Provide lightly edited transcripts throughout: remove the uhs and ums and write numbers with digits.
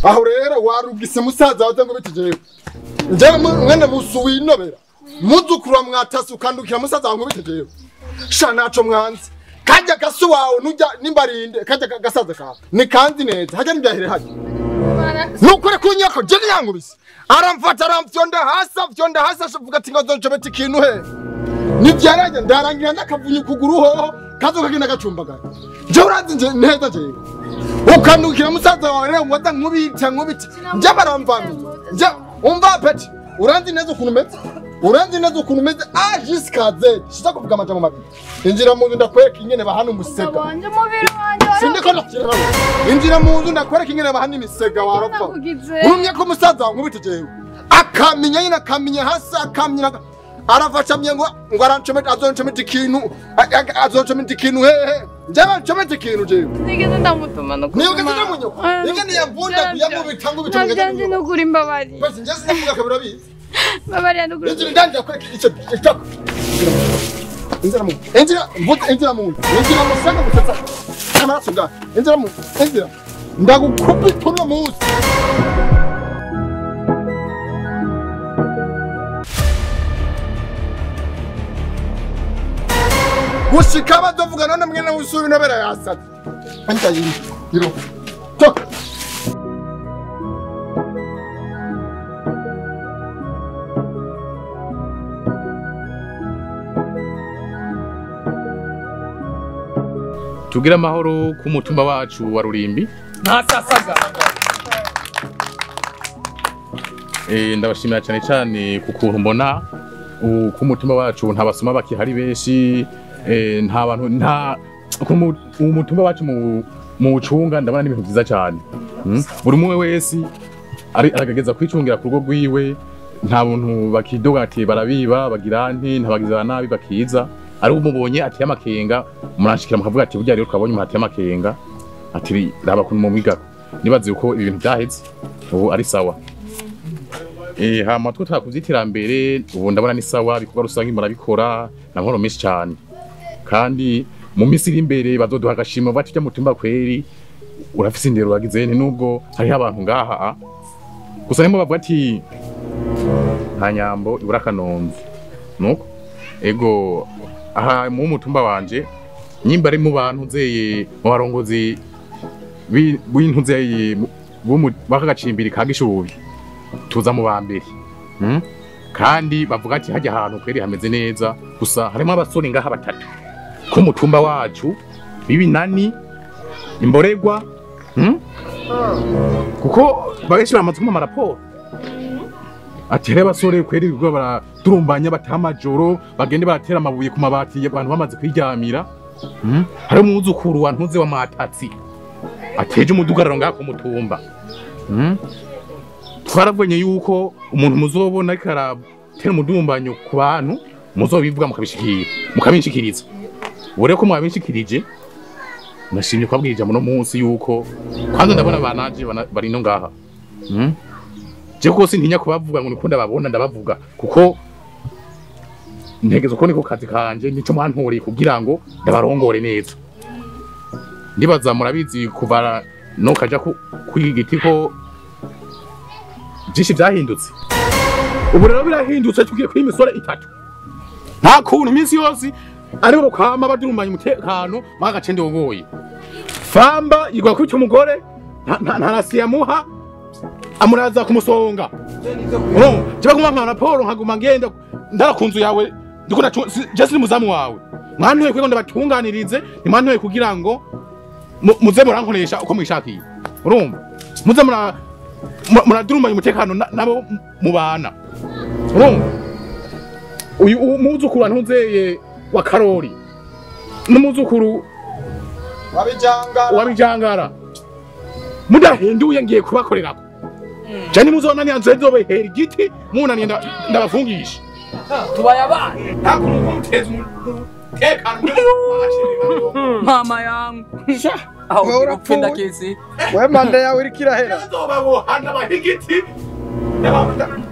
Aho rero warugise musaza waze ngo bitijewe. Nje mwene busu winobera. Muzukuru mwatasi ukandukira musaza wangu bitijewe. Sha naco mwanzi. Kajya gasu wawe nujya nimbarinde kajya gasaza kawe. Ni kanzi neza hajya nibyahere hajya. Nukure kunyako je yankubise. Aramfata aramfyonda hasi afyonda hasi ashavuga ati ngo nzoncometa ikintu he. Nibyarajya ndarangira ndakavunya ukuguru hoho kazoka kagenda gacumbagara. Je uranzi nje neza je. Ukandukira musaza wawe rero ngo nkubita nkubita. Nje baramvamye. Nje umva peti uranzi neza ukuntu umeze. Uranzi neza ukuntu umeze A jusqu'à Z. Shiza kuvuga amajambo mabi. Injira mu nzu ndakwereka ingene bahana umusega. Wanje umubiri wanje. Sindiko ndakira. Injira mu nzu ndakwereka ingene bahana imisega waropfa. Urumye ko musaza nkubita jewe. Akamenya nyina akamenya hasi akamenya arafashamye ngo arancometa azoncometa ikintu azoncometa ikintu hehe. Njye ncometa ikintu jewe. Nigeze ndamutuma no kuma. Nigeze ndamunyoko. Ingene yavunda kuyamubita ngo bituma. Navyanze no kuri mbabari. Basi njye sinavuga kabira bizi. Mbabari no kuri. Injira ndanja kwereka icyo cyo. Injira mu. Injira mvuze injira mu. Injira mu sanga gusetsa. Amaraso nga. Injira mu. Injira. Ndagukubita uno munsi. Gushika bazovuga none mwene usubi nobera yasatse. Anja yiri. Yiro. Tok. Tugira amahoro ku mutumba wacu wa Rurimbi. Ntasasaga. Ndabashimira cyane cyane ku kuntu mbona ku mutumba wacu nta basoma bakihari benshi. Nta bantu nta umutumba wacu mu cunga ndabona n'ibintu byiza cyane. Buri umwe wese ari aragageza kwicungira ku rugo rwiwe, nta buntu bakidoga ati barabiba bagira nti ntabagiza nabi bakiza. Ari umubonye ati amakenga muranshikira mukavuga ati burya rero twabonye umuhati amakenga ati raba kuntu mumwigako. Nibaze uko ibintu byaheze ubu ari sawa. Hama two twakuvyiterambere ubu ndabona ni sawa bikorwa rusangi murabikora na nkoro menshi cyane. Kandi mu minsi iri imbere bazoduha agashimo bati tujya mutumba kweri urafise indero wagize nti nubwo hariho abantu ngaha gusa nimo bavuga ati nta nyambo ibura kanombe nuko ego aha mu mutumba wanje nyimba ari mu bantu nzeye mu barongozi b'intu nzeye bakagacimbiri ka Gishubi tuza mu bambere. Kandi bavuga ati hajya ahantu kweri hameze neza gusa harimo abasore ngaha batatu ku mutumba wacu bibinani imboregwa kuko bageshi bamaze kuma raporo ati reba basore kweri bigo baraturumbanya batamajoro bagende baratera amabuye ku mabati abantu bamaze kwiryamira. Hari umuzukuru wa ntuze wa matatsi ateje umudugararo ngaha ku mutumba. Twaravunye yuko umuntu muzobona ariko aratera umudumbanyo ku bantu muzobivuga mukabishikira mukabinshikiriza. Ubu rero ko mwabinshikirije nashimye kwabwirije muno munsi yuko kwanza ndabona banaje bari no ngaha. Je kose ntinya kubavuga ngo nikunda babona ndabavuga kuko ntegezo ko niko kazi kanje nico mwantoreye kugira ngo ndabarongore neza. Ndibaza murabizi kuva no kaja ku igiti ko byinshi byahindutse. Ubu rero birahindutse tugiye kuri imisore itatu. Nta kuntu iminsi yose aribo kama badurumanya umutekano magace ndongoye. Famba igwa kwicyo umugore nta nasiyamuha amuraza kumusonga. Urumva je kuma nka Paul nkaguma ngenda ndarakunzu yawe ndiko je siri muzamu wawe. Mwantuye kwego ndabatunganirize ni mwantuye kugira ngo muze murankoresha uko mwishakiye. Urumva muze muradurumanya umutekano nabo mubana. Urumva uyu muzukuru ntunzeye wa Karori n'umuzukuru wabijangara mudahinduye ngiye kubakorerako. Jani muzona nyanzo nzobehera igiti munaniye ndabafungisha. Tubaye abana nta kuntu muteza umutekano. Mama yangu aho urapfunda kesi we manda yawe iriko irahera nzobabohana bahigiti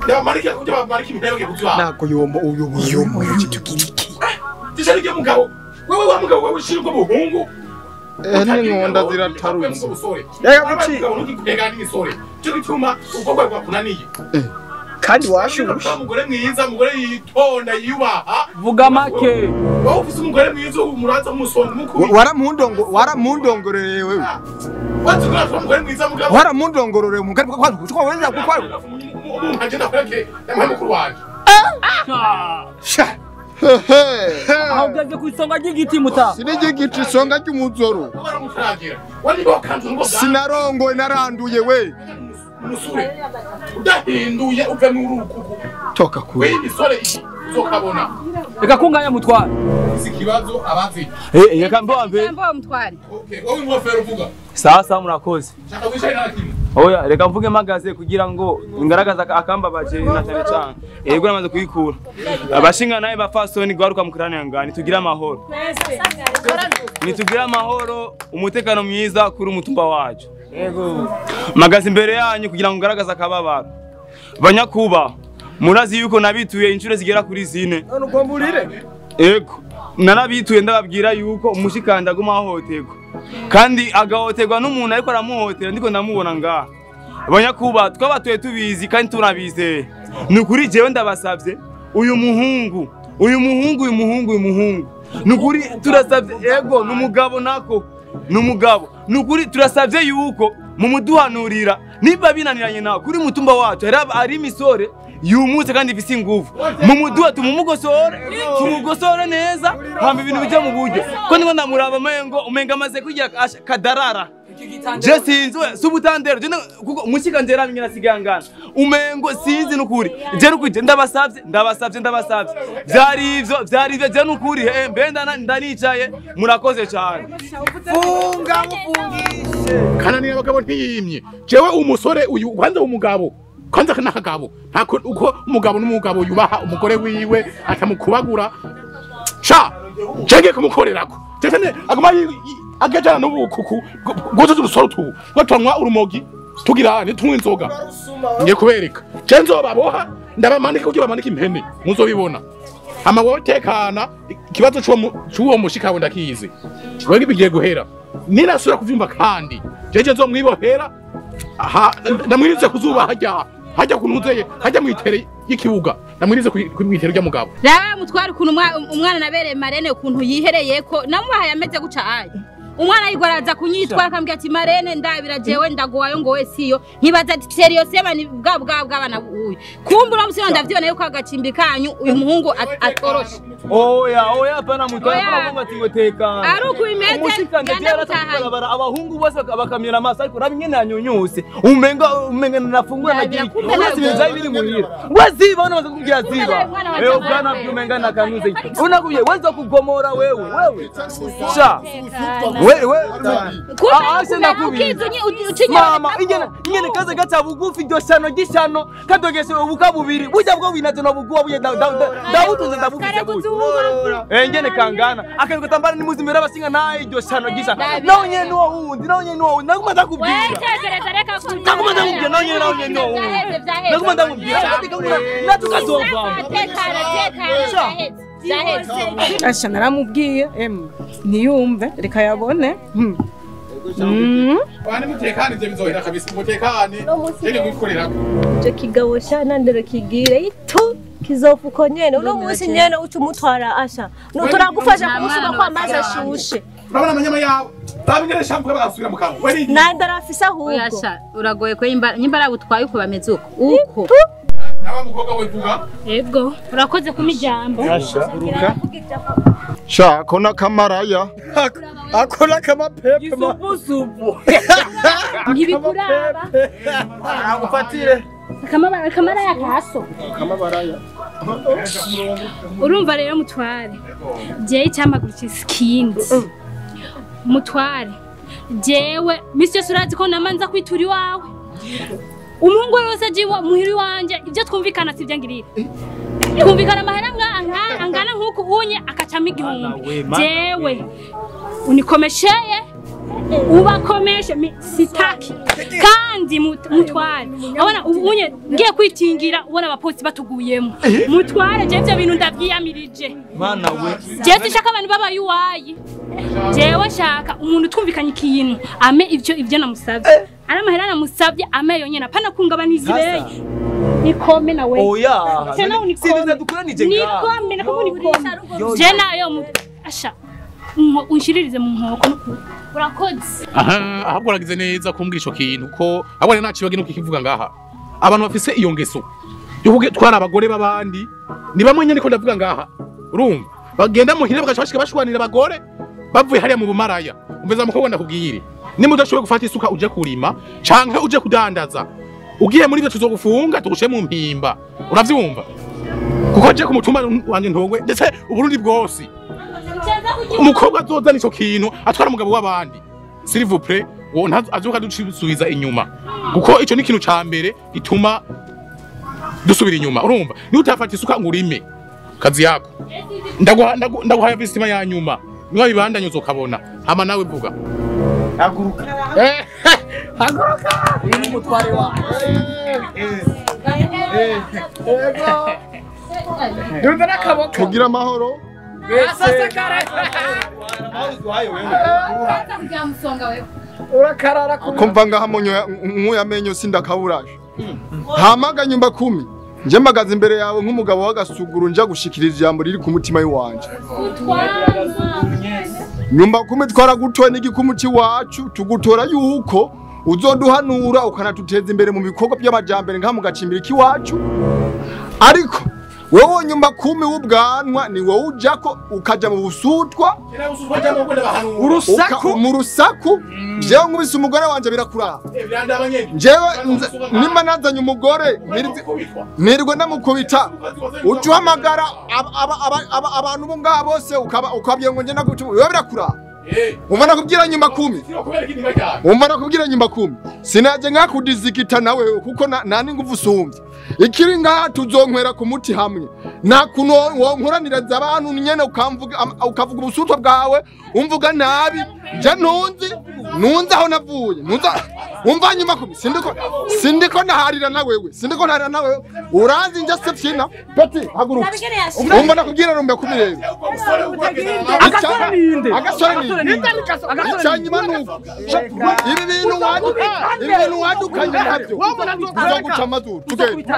ndabamarika kujya bamarika imperuke kuzwa nako yombo uyu kitu kiriki tisharike mugabo wewe wa mugabo wewe ushira ubwo buhungu N'inkonda ziratarutse. Reka guci. Reka n'imisore. Cyo gituma ubwo bwakunaniye. Kandi washushe. Umugore mwiza, umugore yitonda yubaha. Vuga make. Wowe ufise umugore mwiza umuraza umusonga mukuru. Waramundongoreye wewe. Watugura umugore mwiza mugabo. Waramundongororeye umugore kwa wenda kwa. Umuntu agenda kureke yamuha mukuru wanje. Sha. Aho ugeze ku isonga ry'igiti muta. Sinigiti isonga ry'umuzoro. Sinarongoye naranduye we. Umusore udahinduye uve mu rukuku. Toka kure. We imisore uzokabona. Reka kunganya mutware. Isi kibazo abazi. Reka mbambe. Mbo mutware. Okay, wowe ingofero uvuga. Sasa murakoze. Shaka wicaye nta kimwe. Oya, reka mvuge magaze kugira ngo ngaragaza akambabaje na cyane cyane. Yego namaze kuyikura. Abashinga naye bafasoni gwaruka mukurana ngani tugira amahoro. Nitugira amahoro, umutekano mwiza kuri umutumba wacu. Yego. Magaze imbere yanyu kugira ngo ngaragaza akababaro. Banyakuba, murazi yuko nabituye inshuro zigera kuri zine. None ugomba. Yego. Narabituye ndababwira yuko umushikanda aguma ahohoterwa. Kandi agahoterwa n'umuntu ariko aramuhotera ndiko ndamubona ngaha. Abanyakuba twabatuye tubizi kandi tunabizeye. Ni ukuri jewe ndabasavye uyu muhungu. Ni ukuri turasavye ego n'umugabo nako. N'umugabo. Ni ukuri turasavye yuko mumuduhanurira niba binaniranye nawe kuri mutumba wacu hari imisore yumutse kandi ifise inguvu mumuduha tumugosore neza hamba ibintu bijya mu buryo ko ndiko ndamuraba mengo umenga amaze kugira kadarara je sinzi subutandero kuko mushika ndera mingi nasigangana umengo sinzi nukuri je nukuri ndabasavye vyari ivyo je nukuri mbe ndanicaye murakoze cyane funga mufungishe kananiye abagabo ntiyimye jewe umusore uyu kwanza umugabo kwanza kanakagabo ntako uko umugabo n'umugabo yubaha umugore wiwe atamukubagura cha cenge kumukorerako cyane aguma agajana n'ubukuku gozo urusoro tu gotwanwa urumogi tugira nitunywa inzoga ngiye kubereka cenzo baboha ndabamanika kugira bamanika impene muzobibona ama wotekana ikibazo cy'uwo mushikawe ndakizi wewe bigiye guhera ninasura kuvyumva kandi jeje nzomwibohera aha ndamwirize kuzuba hajya kunuzeye hajya mwitere y'ikibuga ndamwirize kumwitere rya mugabo raba mutware ukuntu umwana nabereye marene ukuntu yihereye ko namubahaye ameze guca aye umwana yigwaraza kunyitwara akambwira ati marene ndabira jewe ndagowayo ngo we siyo nkibaza ati seriyo sema ni bwa bwana uyu kumbura musino ndavyibona yuko agacimbi kanyu uyu muhungu atoroshe oya hapana mutware kwa ati ngo tekana ari uko bimeze ganda abahungu bose bakamira amaso ariko rabi nyene yanyunyuse umenga nafungura nagiye usibiza ibiri muhira waziba ona bakakubwira ziba eyo bwana byumenga nakanuze unakubye wenza kugomora wewe sha wewe mama ingene kaze gaca bugufi iryo shano gishano kadogeshe ubuka bubiri burya bwo winaje no buguwa buye ndabutuze ndabufise buye ingene kangana akantu katambara ni muzimera abasinga naye iryo shano gishano nawe nyene nuwo wundi naguma ndakubwira naguma ndakubwira nawe nyene nuwo wundi naguma ndakubwira natukazovamo Asha naramubwiye ntiyumve reka yabone Bane mutekane ivyo bizohera kabisa mutekane yenge gukorera ico kigabo sha nandero kigire itu kizofuko nyene uno munsi nyene uca umutwara Asha turagufasha kumusuka kwa amazi ashushe urabona amanyama yawe babingere shampoo bagasubira mu kanwa nandero afise ahubwo oya sha uragoye ko nyimba arabutwaye uko bameze uko nawe mukobwa we vuga yego urakoze kuma ijambo sha kona kamaraya akona kamapepe isupu ntibikuraba agufatire akamaraya kaso kamabaraya urumva rero mutware jewe icyamagurutse sikindi mutware jewe misi yose urazi ko namanza kwitura iwawe umuhungu wese aje muhira iwanje ibyo twumvikana sibyo ngirira twumvikana amahera angana nk'uku unye akacamo igihumbi jewe unikomesheye ubakomeshe sitaki kandi mutware ubona unye ngiye kwitingira ubona abapolisi batuguyemo mutware jewe ibyo bintu ndavyiyamirije mana we jewe sinshaka abantu babaye uwayi Jewe shaka umuntu twumvikanye ikintu ame ivyo namusavye. Ari amahera namusavye ame yonyene apana kungabaniza ibeye. Nikome na wewe. Oya. Tena unikome. Sinzi dukuranije ngaha. Nikome na kumwe nikome. Je nayo asha unshiririze mu nkoko n'ukuri. Urakoze. Aha, ahubwo uragize neza kumbwira ico kintu ko abone nta kibazo kivuga ngaha. Abantu bafise iyo ngeso yo kugitwara abagore babandi ni bamwe nyene ko ndavuga ngaha. Urumva? Bagenda muhira bagashika bashwanira abagore bavuye hariya mu bumaraya. Umveza mukobwa ndakubwire. Nimba udashoboye gufata isuka uje kurima canke uje kudandaza. Ugiye muri byo tuzogufunga tugushe mu mpimba. Uravyumva? Kuko je ku mutumba wanje ntogwe ndetse uburundi bwose. Umukobwa azozana ico kintu atwara umugabo w'abandi. S'il vous plaît, wo azoka dusubiza inyuma. Kuko ico ni ikintu ca mbere gituma dusubira inyuma. Urumva? Ni utafata isuka ngo urime kazi yako. Ndaguha visima ya nyuma. Niwa bibandanye uzokabona. Hama nawe vuga. Haguruka. Haguruka. Ni umutware wawe. Ego. Duza nakaboko. Tugira amahoro. Urakarara kumva ngaha nkuya menyo sindakaburaje. Hamaga nyumba 10 nje magaze imbere yawe nk'umugabo w'agasuguru nja gushikiriza ijambo riri ku mutima wanje. Nyumba 10 twaragutoye n'igikumu ciwacu tugutora yuko uzoduhanura ukanatuteza imbere mu bikorwa by'amajambere nka mu gacimbiri kiwacu. Ariko wewe nyumba 10 w'ubwanwa ni wowe ujako ukaja mu busutwa urusaku mu rusaku. Jewe nkubise umugore wanje birakuraba. Jewe nimba nazanye umugore nirwe ndamukubita ucuhamagara abantu bo ngaha bose ukabye ngo nje nagutuba wewe birakuraba. Umva nakubwira nyumba 10. Umva nakubwira nyumba 10. Sinaje nkakudizikita nawe kuko nani nguvu sumbye. Ikiri ngaha tuzonkwera ku muti hamwe. Nta kuno wonkoranira abantu nyene ukamvuga ukavuga ubusutwa bwawe umvuga nabi. Je ntunzi aho navuye. Ntunza umva nyuma 10 sindiko naharira na wewe. Sindiko naharira na wewe. Uranzi nje sefyina. Peti haguruka. Umva nakubwira rumbe 10 rero. Agasore ninde? Icyanyuma nuko. Ibi bintu wadukanye nabyo. Uzoguca amazuru. Tugende.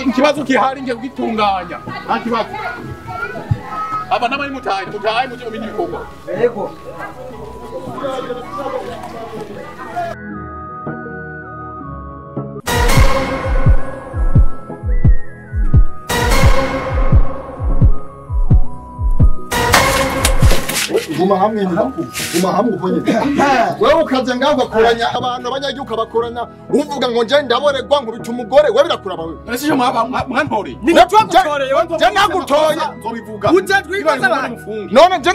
Ikibazo kihari ngiye kugitunganya nta kibazo. Aba n'abari mutaye muje mu bindi bikorwa. Yego. Guma hamwe nyuma guma hamwe uko nyine. Wewe ukaze ngaho ugakoranya abantu abanyagihugu ukabakoranya uvuga ngo nje ndaboregwa ngo bica umugore wewe birakuraba wewe. None se mwantoreye? Nitwagutoreye Je nagutoye. Nzobivuga. Uje twibaza abantu. None nje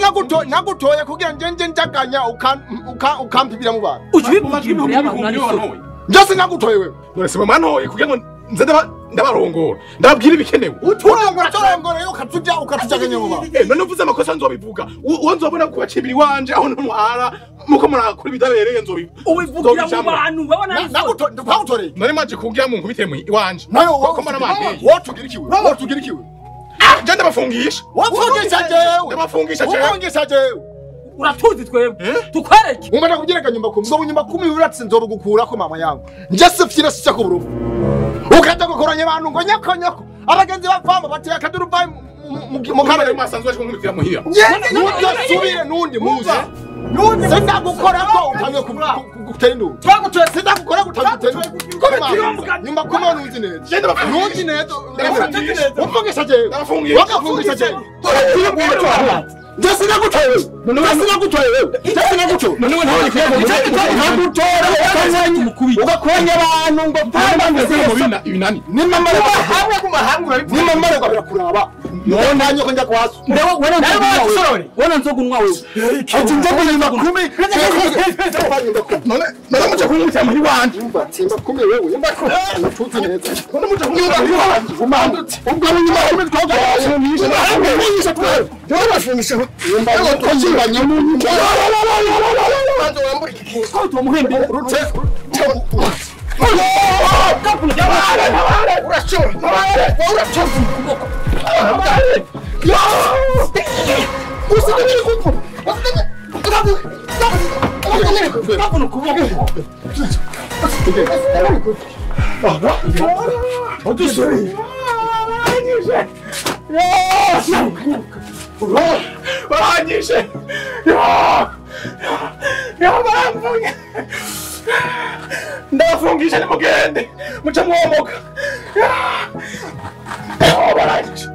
nagutoye kugira nje nje njaganya ukampibira mu bantu. Nje sinagutoye wewe. None se mwantoye kugira ngo nze ndabarongora. Ndababwira ibikenewe. Uturongora yo ukatujya ukatujaganya mu bantu. None uvuze amakosa nzobivuga. Uwo nzobona kubacibira iwanje aho ntwara muko murakora ibidabereye nzobivuga. Ubivugira mu bantu wewe na Nagutoreye. None maje kugira mu nkubite mu iwanje. Nayo Koko mbona banteye. wotugira ikiwe. Wotugira ikiwe. Je ndabafungisha. Wofungisha jewe. Ndabafungisha jewe. Wofungisha jewe. Uratuzi twebwe. Tukwereke. Umva ndakubyereka nyumba kumi. Nzobu nyumba kumi uratse nzobugukurako mama yangu. Nje sifyira sicya ku burufu. Ukaja gukoranya abantu ngo nyako nyako. Abagenzi bavamo bateka akaduruvayi mu Mukara masanzwe aje kunkubitira muhira. Nudasubire nundi muzi. Nundi sindagukora ko utangiye gutera induru. Twagutoye Sindagukora ko utangiye gutera induru. Nyumba kumi nunzi neza. Je ndabafungisha. Nunzi neza. Ufungisha jewe. Ndabafungisha. Wakafungisha jewe. Nje sinagutoye wewe. Nje sinagutoye wewe. Nje sinagutoye. None we ntabonye Ntagutora ugakoranya abantu ngo pamba ibinani. Nimamara hamwe ku mahanga urabivuga. Nimamara birakuraba. None nanye ko njya kwaso. Wewe nzogunwa wewe. Ati nje kunyuma kumi. None none muje kunkubita muri wanje. Umva tsimba kumi wewe. Umva ko natutse neza. None muje kunkubita muri wanje. Umandutse. Ubwo nyuma kumi twagufungisha. Twabafungisha. Umva ko nzibanye mu nyuma. Banzo wambura iki kintu. Ko tumuhembe. Rute. Baranyishe. Baramfunye. Ndafungisha nimugende. Muca mwomoka. Baranyishe.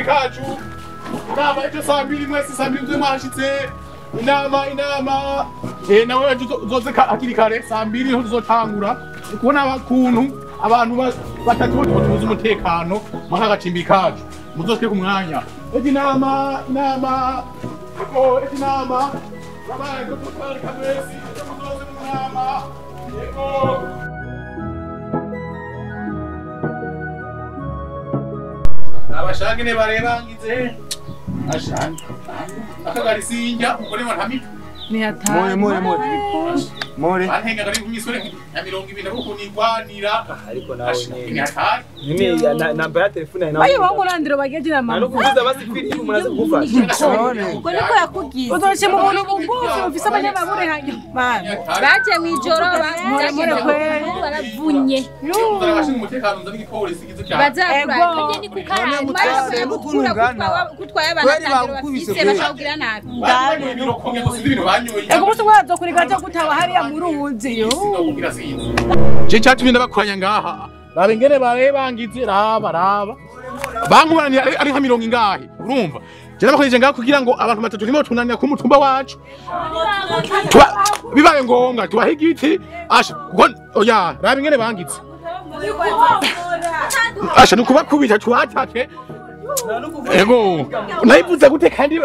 Kacu inama ejo saa mbiri mwese saa mbiri mze mwashitse inama nawe ejo uzoze hakiri kare saa mbiri niho tuzotangura kubona abakuntu abantu batatu batubuza umutekano mwaka gacimbi kacu muzoshike ku mwanya ejo inama ego ejo inama babaye ko tutwarika mwese ejo muzoze mu nama yego. Abashagene barebangize ashanga akagari sinjya umugore wa ntamika ni hatari. More more. Bantenga kari kumisore ya 20 ariko nigwanira ariko nawe ni hatari. Nyine namba ya telefone nawe. Bayo bangu nandiro bageje na mama. Nano kuvuza basi firi umuntu aza kugufasha. Ubwo niko yakugize. Uzoshima umuntu bugufi ufise abanyamabure hanyuma. Baje mwijoro baravunye. Abashinzwe umutekano nza n'igipolisi gize cyane. Bazakura kanye ni kukara. Kutwaye abantu bafise bashawugira nabi. Ego musi mwazokurika cyo gutaba hariya mu ruzi yo. Je cyatumye ndabakoranya ngaha. Raba ingene barebangize raba. Bankuranira ari nka mirongo ingahe urumva. Je nabakoresheje ngaha kugira ngo abantu batatu nimo tunanira ku mutumba wacu. Bibaye ngombwa tubahe igiti asha kuko oya raba ingene bangize. Asha nukubakubita tubatake. Ego nayivuze gute kandi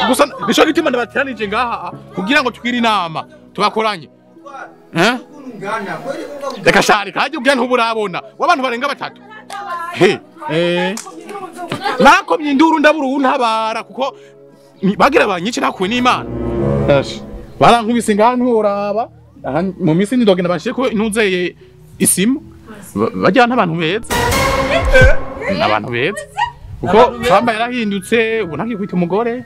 gusa nisho gituma ndabateranije ngaha kugira ngo twire inama tubakoranye. Reka shari kaje ubya ntuburabona wabantu barenga batatu. He nakomye induru ndabura untabara kuko bagira banyice nakuwe n'Imana. Barankubise ngaha nturaba mu minsi ndogenda bashire ko ntuzeye isimu bajyana abantu beza. Abantu beza. Kuko Samba yarahindutse ubu ntagiye kwita umugore.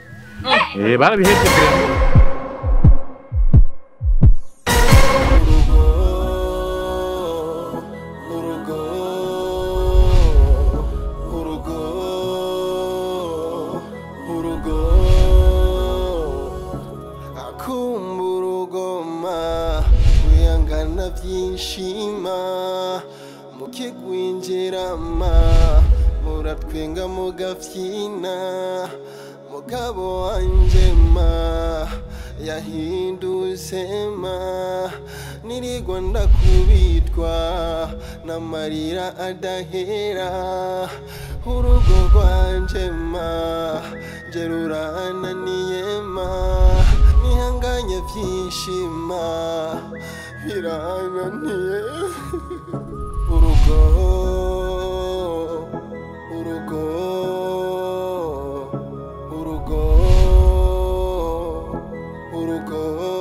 Barabihevye vraiment. Urugo, urugo, urugo, akumba urugoma wihangana byinshima mukigwinjirama muratwenga mugafyina mugabo wanje ma yahindutse ma nirigwa ndakubitwa n'amarira adahera urugo rwanje ma nje rurananiye ma nihanganye byinshi ma birananiye urugo, urugo, urugo, urugo.